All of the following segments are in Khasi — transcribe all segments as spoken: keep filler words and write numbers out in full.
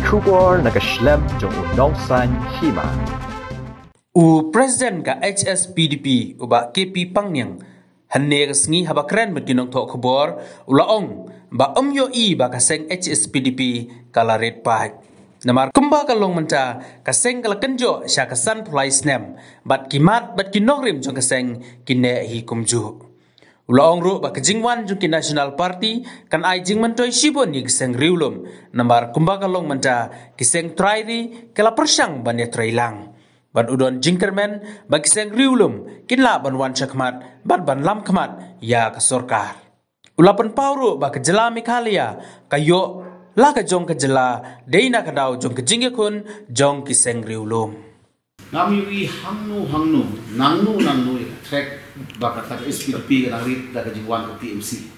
Khubor na ka shlem jong u nongsan hima. U President ka H S P D P, u Bah K P Pangniang, hynne ka sngi haba kren bad ki nongthoh khubor, u la ong ba um ïohi ba ka seng H S P D P ka la rit paid. Namar kumba ka long mynta, ka seng ka la kynjoh sha ka san phew lai snem, bad ki mat bad ki nongrim jong ka seng ki neh hi kumjuh. U la ong ruh ba ka jingwan jong ki National Party kan ai jingmyntoi shibun ïa ki seng riewlum, namar kumba ka long mynta, ki seng trai ri ki la pyrshang ban ïatreilang. Bad u don jingkyrmen ba ki seng riewlum kin lah ban wan shakhmat bad ban lam khmat ïa ka sorkar. U la pynpaw ruh ba ka jylla Meghalaya ka ïoh la ka jong ka jylla dei na ka daw jong ka jingïakhun jong ki seng riewlum. Ngam ïohi hangno hangno, nangno nangno ïa ka threat ba kata ka S P D P ka nang rit da ka jingwan ka T M C.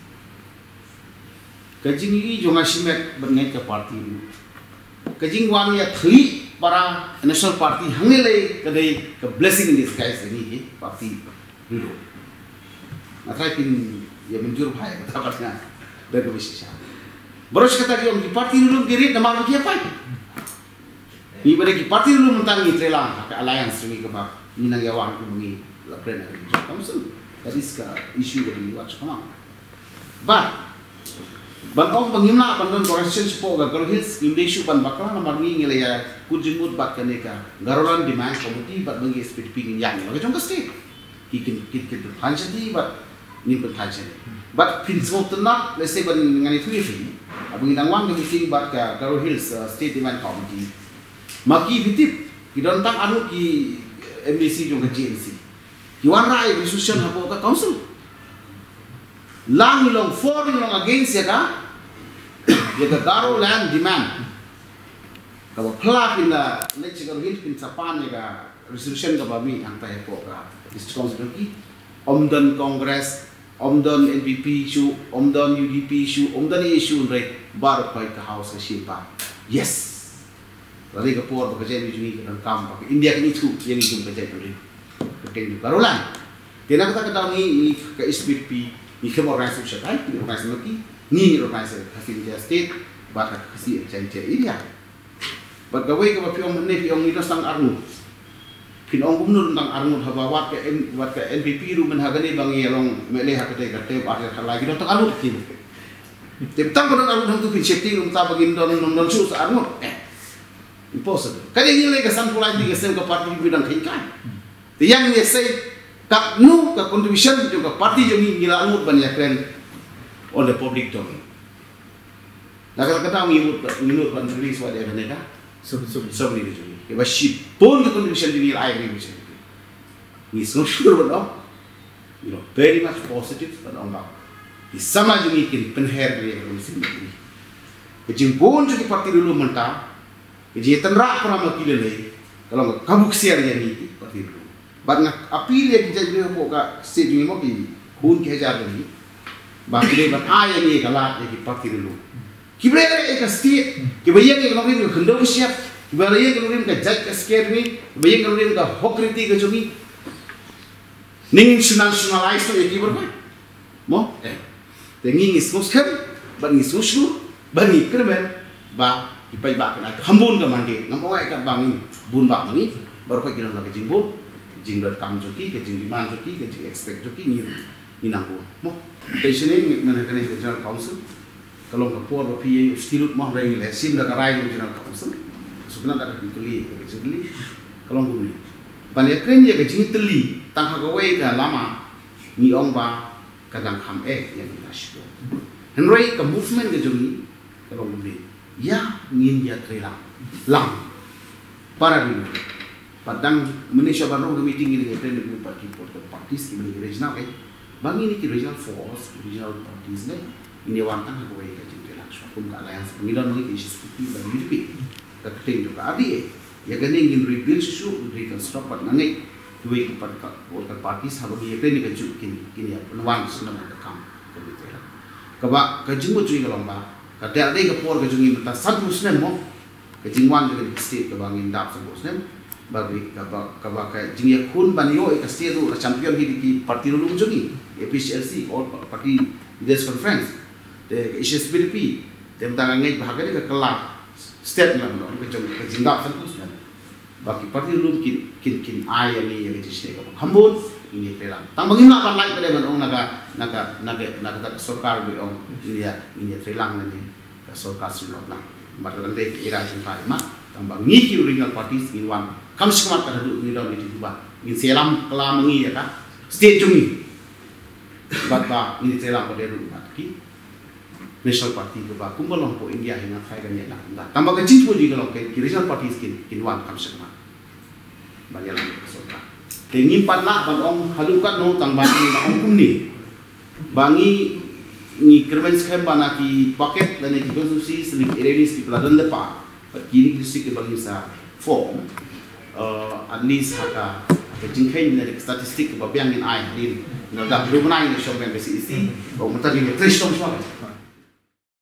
Ka jingïohi jong nga shimet bad ngeit ka party ruh, ka jingwan ïa thli para National Party hangne lei ka dei ka blessing in disguise ïa ngi ki party ruh. Nga trai phin ïa mynjur bha ïa kata pat nga da ka bisi sha. Baroh shi katta ki ong ki party ruh ki rit namar ba ki ïa pait. Ngi ba dei ki party ruh mynta ngi trei lang ha ka alliance ngi kaba ngi nang ïa wan kumba ngi la kren ha ka council. That is ka issue kaba ngi watch kumne. But ban ong ba ngim lah ban don coalition shapoh ka Garo Hills, ngim dei shuh ban bakla namar ngi ngi la ïa kut jingmut bad kane ka Garoland Demand Committee bad ba ngi S P D P ngin ïaid la ka jong ka state. Ki kin kin kin pynphan shati bad ngin pynphan shati. Bad phin sngewtynnat, let's say ban ngan ïathuh ïa phi, ba ngi dang wan ka meeting bad ka Garo Hills, uh, State Demand Committee. Ma ki phi tip, ki don tang arngut ki M D C jong ka G N C. Ki wanrah ïa resolution hapoh ka council. La ngi long for, ngi long against ïa ka, ïa ka Garo land demand. Kaba phylla phin da leit sha Garo Hills phin sa pan ïa ka resolution kaba mih hangta hapoh ka district council jong ki. Ym don Congress, ym don N P P shuh, ym don U D P shuh, ym don issue, hynrei baroh khoit ka house ka shim ba yes. Lada ka por ba ka jaitbynriew jong ngi ka donkam, ba ka India kan ithuh ïa ngi kum ka jaitbynriew. Ka kyrteng jong ka Garoland. Te na kata ka daw ngi, ngi ka S P D P, ngi khlem organize sha kai, ngi organize ma ki, ngi, ngi organize ha Khasi Jaintia State bad ha Khasi Jaintia Area. Bad kawei kaba phi ong mynne, phi ong ngi don tang arngut. Phin ong kumno don tang arngut, haba wat ka N-, wat ka N P P ruh mynta ha kane ba ngi ïa long M L A ha kata ka term ar hajar khatlai, ki don tang arngut ki. Te tang ba don arngut hangtu phin sheptieng ruh mynta ba ngim don, don, don shuh sa arngut. Eh. Impossible. Ka dei ngi lei ka san phew lai tylli ka snem ka party ba ngi dang kheiñ kai. Te ïa ngi ïa sei katno ka contribution jong ka party jong ngi, ngi la nud ban ïa kren on the public domain. Na kata ka daw ngi mut, ngi mut ban release wat ïa kane ka. Sum, sum. Sum ni jong ngi. Ïa ba shibun ka contribution jong ngi la ai contribution. Ngi sngewshlur ban ong, you know, very much positive ban ong ba ki samla jong ngi kin pynher ïa ka mynsiem jong ngi. Ka jingbun jong ki party riewlum mynta, ka jingtynrah para ma ki lei lei ka long ka kabu ksiar ïa ngi ki party riewlum. Bad nga appeal ïa ki jaitbynriew hapoh ka state jong ngi mo, ki bun ki hajar jong ngi, ba ki dei ban ai ïa ngi ka lad ïa ki party riewlum. Kiba leh ïa ka state, kiba ïeng ïa ka nongrim ka khyndew ka shyiap, kiba ïeng ïa ka nongrim ka jait ka sker jong ngi, kiba ïeng ïa ka nongrim ka hok riti ka jong ngi. Ngi ngin shu nationalize noh ïa ki baroh. Mo? Eh. Te ngi ngi sngewskhem, bad ngi sngewshlur, bad ngi kyrmen ba ki paidbah kin ai kham bun ka mandate. Ngam ong ai kat ba ngi bun bah ma ngi, baroh ki don la ka jingbun, jingdonkam jong ki, ka jingdemand jong ki, ka jingexpect jong ki, ngi, ngi nang bun. Mo? Te shane ngi, mynta kane ka General Council ka long ka por ba phi ïa u stilot mo, hynrei ngi la shim da ka rai jong ka General Council. Sngewtynnat da ka jingkylli, ka jingkylli ka long kumne. Ban ïakren ïa ka jingkylli tang ha kawei ka lama, ngi ong ba ka dang kham eh ïa ngi la shipor. Hynrei ka movement ka jong ngi ka long kumne. Ïa ngin ïa trei lang, lang para riewlum. Pat dang mynne shuwa ban rung ka meeting ngi dang ïa trei mynne pat ki political parties, ki mynne ki regional, eh. Ba ngi ne ki regional force, ki regional parties ne, ngin ïa wan tang ha kawei ka jingtrei lang shuwa kum ka alliance. Ngi don ma ngi ka H S P D P bad U D P. Ka kyrteng jong ka R D A. Ïa kane ngin rebuild shuh shuh, reconstruct bad nga ngeit kiwei ki political parties haba ngi ïa trei ne kajuh kin, kin ïa pynwan sha ka kam ka jingtrei lang. Kaba ka jingmut jong ngi ka long ba ka dei ka por ka jong ngi mynta sanphew snem mo. Ka jingwan jong ka state kaba ngin dap sanphew snem. Ba ka, kaba, kaba ka jingïakhun ban ïoh ïa ka state ruh la champion hi da ki party riewlum jong ngi, A P H L C, All Party Leaders Conference, te ka H S P D P, te mynta nga ngeit ba ha kane ka kylla State ngi la ban ong ka jong ka jingdap kan state. Ba ki party ruh kin kin kin ai ïa ngi ïa ka jingshaniah kaba kham bun, ngin ïatreilang. Tang ba ngim lah ban lait pat de ban ong na ka na ka na ka na ka sorkar ba ong ngin ïa ngin ïatreilang lane ka sorkar shu lap lang. Bad ka dang dei ka era jong ka i mat. Tang ba ngi ki regional parties ngin wan kam shi khmat ka haduh ngi don ïa ki ba ngin sa ïalam klam ngi ïa ka state jong ngi. Bad ba ngin ïatreilang pat de ruh bad ki National Party kaba kumba long hapoh India hi nga tharai kan ïalam kumta. Tang ba ka jingthmu jong ngi ka long ki regional parties kin kin wan kam shi khmat ban ïalam ka sorkar. Te ngim pat lah ban ong haduh katno, tang ba ngi la ong kumne. Ba ngi ngi kyrmen skhem ba na ki packet lane ki constituency, ki area list kiba la don lypa, bad kine ki district kiba ngi sa form, uh, at least ha ka ha ka jingkheiñ lane ka statistic kaba biang ngin ai hadien. Na da bru bnai ngin shong biang ka C E C, ba mynta ngin trei shong shong.